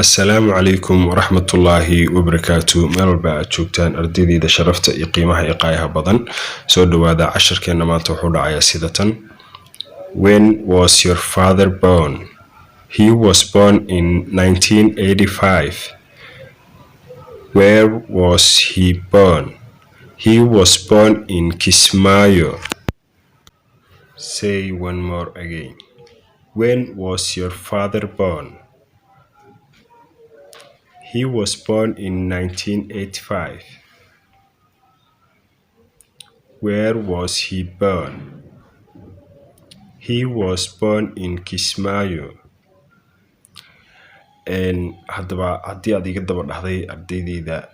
Assalaamu calaykum waraxmatullaahi wabarakaatu. Meel walba aad joogtaan, ardaydeyda sharafta iyo qiimaha iyo qaayaha badan, soo dhawaada. Casharkeena maanta wuxuu dhacayaa sida tan: When was your father born? He was born in 1985. Where was he born? He was born in Kismayo. Say one more again. When was your father born? He was born in 1985. Where was he born? He was born in Kismayo. Haddaba, haddii aad iga daba dhahday, ardaydeyda,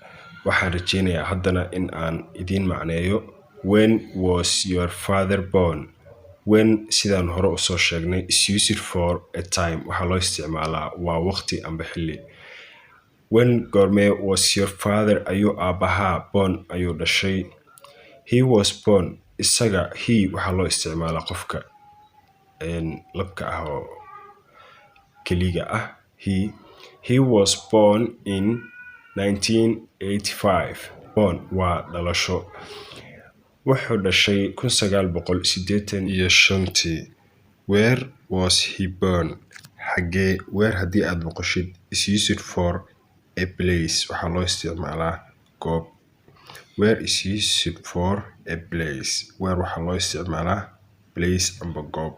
waxaan rajeynayaa haddana in aan idiin macneeyo. When was your father born? When, sidaan hore usoo sheegnay, is used for a time. Waxaa loo isticmaalaa waa waqti amba xilli. When, goormee, was your father, ayuu aabbahaa, born, ayuu dhashay? He was born, isaga, he waxaa loo isticmaalaa qofka labka ah oo keliga ah. He was born in 1985. Born waa dhalasho. Wuxuu dhashay 1985-tii. Where was he born? Xagee? Where, haddii aad maqashid, is used for a place. Waxaa loo isticmaalaa goob. Where is used for a place. Where waxaa loo isticmaalaa place amba goob.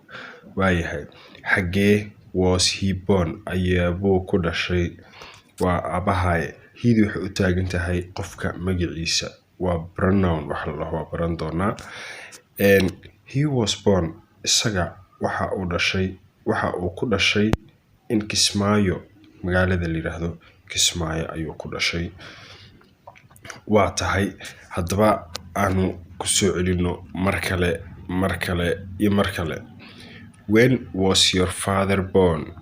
Waayahay, xagee was he born, ayaabuu ku dhashay? Waa aabahaye. He-du waxay u taagan tahay qofka magaciisa. Waa pronoun waxa la dhaho, waa baran doonaa. He was born, isaga waxa uu dhashay, waxa uu ku dhashay, in Kismaayo, magaalada la yiraahdo Kismaayo ayuu ku dhashay. Waa tahay, haddaba aanu kusoo celino mar kale, mar kale iyo mar kale. When was your father born?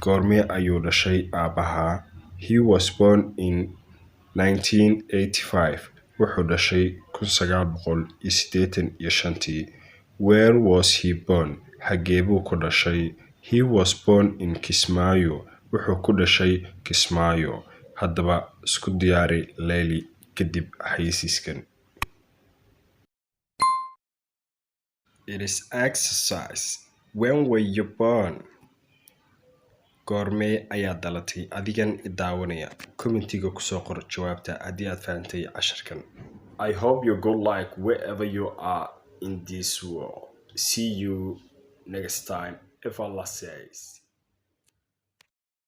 Goormee ayuu dhashay aabbahaa? He was born in 1985. Wuxuu dhashay 1985-tii. Where was he born? Xagee buu ku dhashay? He was born in Kismaayo. Wuxuu ku dhashay Kismaayo. Haddaba isku diyaari layli kadib xayeysiiskan. It is exercise. When were you born? Goormee ayaad dhalatay, adigan i daawanaya? Commentiga kusoo qor jawaabta haddii aad fahantay casharkan. I hope you good like wherever you are in this world. See you next time, if Allah says.